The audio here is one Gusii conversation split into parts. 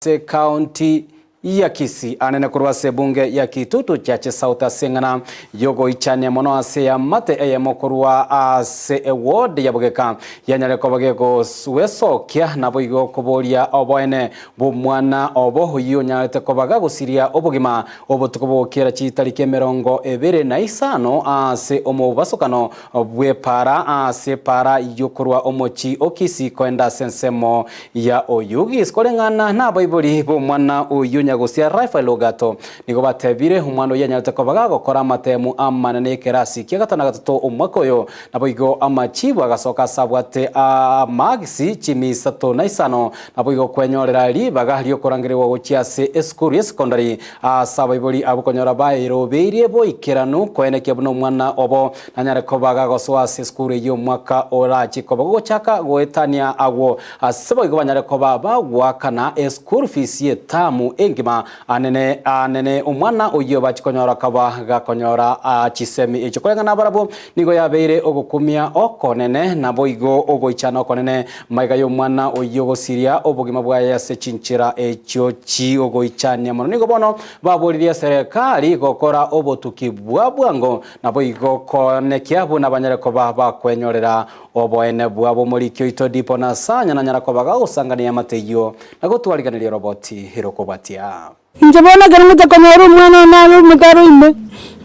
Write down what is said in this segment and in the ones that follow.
Ase County ya Kisii anene korwa ase ebunge ya Kitutu Chache South ase eng'ana yogoichania mono ase eamate eyemo korwa ase eward ya Bogeka yanyare koba gegoswesokia naboigo koboria oboene bw'omwana obo oyio onyarete koba gagosiria obogima obotuko bogokiera chitariki 25 ase omobasokano bw'epaara ase epaara y'okorua omochie o Kisii koenda ase ensemo ya Oyugis. Koreng'ana nabaibori b'omwana oyio nyagosia Raphael Ogato nigo batebire omwana oyio anyarete koba gagokora amatemu amanene y'ekerasi kia gatano na gatato omwaka oyo. Naboigo amachibu agasoka ase abwate amagisi chimi isato na isano naboigo kwenyorera ribaga riokorangerigwa gochia ase esukuru y'esekondari ase abaibori abwo konyora baerobeirie boikeranu koenekia buna omwana obo Nanyare koba gagosoa ase esukuru eyio omwaka orachie koba gogochaka goetania agwo, ase boigo banyare koba bagoakana eschool fees y'etamu engima anene anene omwana oyio bachie konyora kaba gakonyora chisemi echio. Koreng'ana nabarabwo nigo yabeire ogokumia okonene naboigo ogoichana okonene magega y'omwana oyio gosiria obogima bwaye ase chinchera echio chiogoichania mono. Nigo bono baboririe eserekari gokora obotuki bwa bwango Naboigo konekia buna banyare koba bakwenyorera oboene bwabo. Omoriki oito Dipo Nasanya nanyara koba gagosangania amate eyio na gotwariganeria oroboti rokobwatia. Inche bono ekero ngocha konyora omwana one are omotaro ime,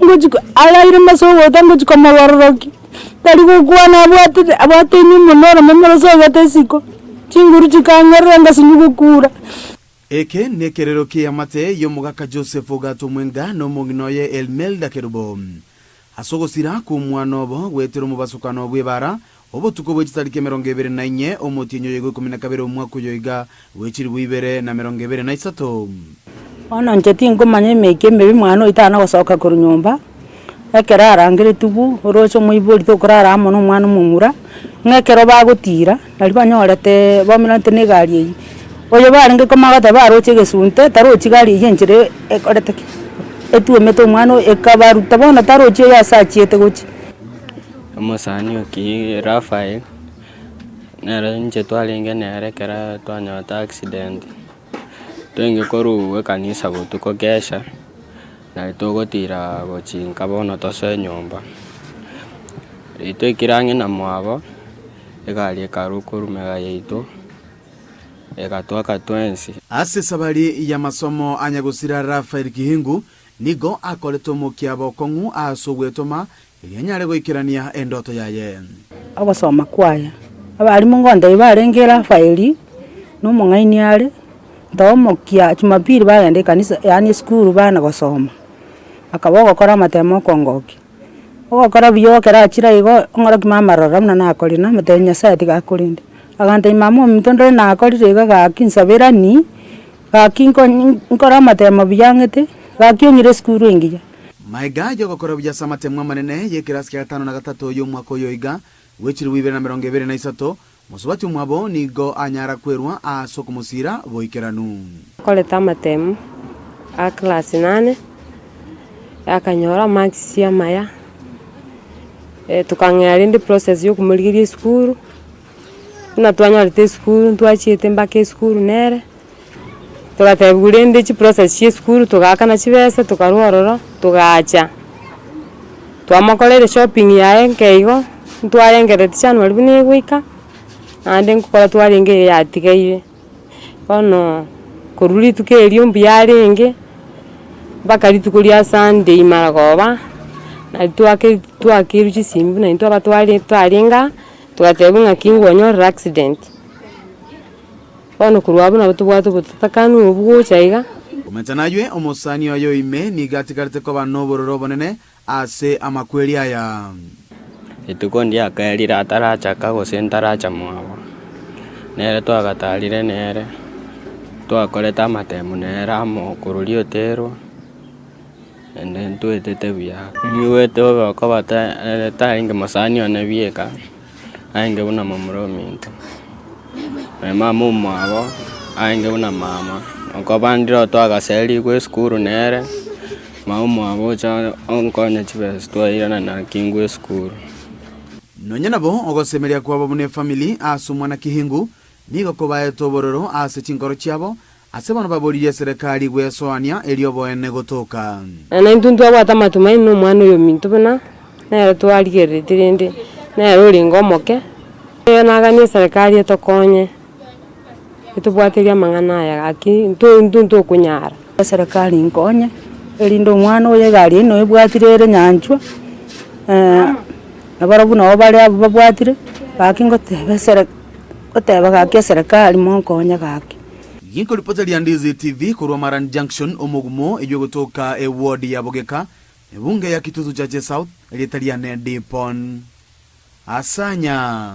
ngochi ko araire mase ogota ngochi komogororokia, tari gokwana abwatete abwate enyumu na oromeme rosogete isiko, chinguru chikang'erera ngasinywa gokura. Eke nekerero ki'eamate y'omogaka Joseph Ogato Omwenga na omong'ina oye Elmelda Kerubo. Ase ogosira kw'omwana obo goetera omobasokano bw'ebaara, obotuko bwe chitariki 24 omotienyi oyo iga 12 omwaka oyo iga bwe chilifu 2023. Bono inche tinkomanya emeika emebe mwana oyo tana gosoka korwa nyomba, ekero arangeretigwe oroche omoibori tokorara amo na omwana omomura, ng'a ekero bagotira nari banyorete baumeranete na egari eywo. Oyo barenge komanya goteba baroche egesunte tarochi gari eywo enchera ekorete ki? Etwomete omwana oyo ekabaruta bono tarochi oyo ase achiete gochia. Omosani o Kiiga Raphael, nere inche twarenge nere ekero twanyorete accident. Twenge korwa ekanisa botuko kesha, nari togotira gochia nka bono tosoe nyomba. Riria twaikire ang'e na mwabo, egari ekarwa korwa magega yaito, egatwaka twensi. Ase esabari y'amasomo a nyagosira Raphael Kihingu nigo akorete omokia bokong'u ase ogwetoma erio anyare goikerania endoto yaye. Ogosoma kwaye. Abalimu ngontebia barenge Rafaeli, na omong'aini are, ntomokia jumapili bagenda ekanisa yaani esukuru bana gosoma, akaba ogokora amatemo okongokia. Ogokora buya ekero achire igo, ong'orokia mama rora buna nakorire, namotebia Nyasaye tiga akorende. Agantebia mama ominto ndore nakorire iga gaki nsaberani, gaki nko nkore amatemo buya ng'ete, gaki ong'ire esukuru engiya. Maega y'ogokora buya ase amatemo amanene y'ekerasi kia gatano na gatato y'omwaka oyo iga bwe chilifu 2023, mosubati omwabo nigo anyara kwerwa ase okomosiira boikeranu. Akorete amatemo a class nane, akanyora amarks amaya, tokang'ea rende process ya okomorigeria esukuru, buna twanyorete esukuru ntwachiete mpaka esukuru nere. Togatebiwa rende chiprocess chia esukuru togaakana chibesa tokarwa ororo togacha, twamokoreire shopping yaye nke igo, ntwarengereti January buna egoika, naende nkokora twarenge eye yatigaire. Bono korwa rituko erio mbuya arenge, mpaka rituko ria Sunday marogoba, nari twake twakeirwe chisimi buna intwe aba tware twarenge aa, togatebiwa ng'aki ngonyorire accident. Bono korwa abwo nabo tobwate obotatakanu obwo gocha iga. Komenta naywe, omosani oye oime nigo atigarete koba nobororo obonene ase amakweri aya. Rituko ndiakaerire atarachaka gose ntaracha mwabo, nere twagatarire nere, twakorete amatemu nere amo korwa rioterwa, naende ntwetete buya. Niigwete bobe okoba ta tarenge mosani one bieka. Aenge buna momura ominto, na mama omwabo aenge buna mama, okoba ndire twagaserigwe esukuru nere, mama omwabo ocha onkonya chibesa twairana naki ngwa esukuru. Nonya nabo, ogosemeria kwabo buna efamiri ase omwana Kihingu nigo kobaete obororo ase chinkoro chiabo. Ase bono baboririe eserekari gwesoania erio oboene gotoka. Na intwe ntwabwate amatumaini na omwana oyo ominto buna nere twarigereretie rende nere orenge omoke, naganie eserekari etokonye etobwaterie amang'ana aya gaki intwe intwe ntokonyara. Eserekari nkonye, erinde omwana oyo egari eyio noebwatire ere nyanchwa, nabarabwo nabo bare abwo babwatire, gaki ngoteba esere ngoteba gaki eserekari monkonye gaki. Ginkoripoteria Ndizi TV korwa Marani Junction, omogumo eywo egotoka eward ya Bogeka, ebunge ya Kitutu Chache South, erieta riane Dipon Asanya.